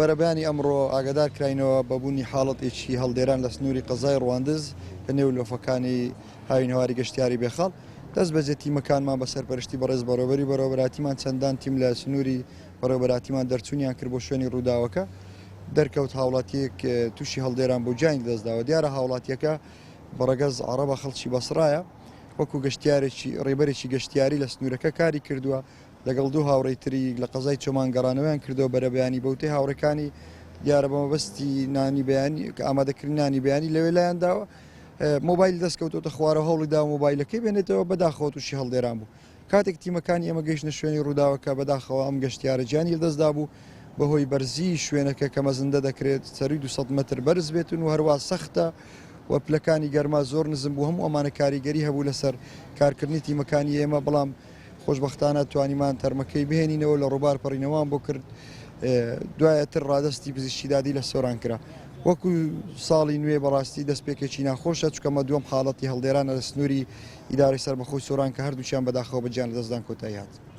بەرەبەیانی ئەمڕۆ ئاگادار کراینەوە بە بوونی حاڵەتێکی هەڵدێران لە سنووری قەزای ڕواندز لە نێو لۆفەکانی هاوینەواری گەشتیاری بێخاڵ. دەست بەجێ تیمەکانمان بە سەرپەرشتی بەڕێز بەڕێوەبەری بەڕێوەبەرایەتیمان چەندان تیم لە سنووری بەڕێوەبەرایەتیمان دەرچوونیان کرد بۆ شوێنی ڕووداوەکە. دەرکەوت هاوڵاتییەک تووشی هەڵدێران بوو گیانی لەدەستداوە. دیارە هاوڵاتییەکە بە ڕەگەز عەڕەبە خەڵکی بەسڕایە. وەکو گەشتیارێکی ڕێبەرێکی گەشتیاری لە سنوورەکە کاری کردووە. لەگەڵ دوو هاوڕێی تری لە قەزای چۆمان گەڕانەوەیان کردەوە بەرەبەیانی بەوتەی هاوڕێکانی دیارە بە مەبەستی نانی بەیانی ئامادەکردنی نانی بەیانی لەوێ لایان داوە مۆبایل دەست کەوتۆتە خوارەوە هەوڵی داوە مۆبایلەکەی بێنێتەوە بەداخەوە تووشی هەڵدێران بوو کاتێک تیمەکانی ئێمە گەیشتە شوێنی ڕووداوەکە بەداخەوە ئەم گەشتیارە گیانی لەدەستدا بوو بەهۆی بەرزی شوێنەکە کە مەزندە دەکرێت سەروی 200 مەتر بەرز بێتن و هەروە سەختە و پلەکانی گەرما زۆر نزم بوو هەموو ئەمانە کاریگەری هەبوو لەسەر کارکردنی تیمەکانی ئێمە بەڵام خۆشبەختانە توانیمان تەرمەکەی بهێنینەوە لە ڕووبار پەڕینەوەمان بۆ کرد دوایتر ڕادەستی پزیشکی دادی لە سۆران کرا وەکو ساڵی نوێ بەڕاستی دەستپێکێکی ناخۆشە چونکە ئەمە دووەم حاڵەتی هەڵدێرانە لە سنووری ئیدارەی سەربەخۆی سۆران کە هەردووکیان بەداخەوە بە گیان لەدەستدان کۆتایی هات.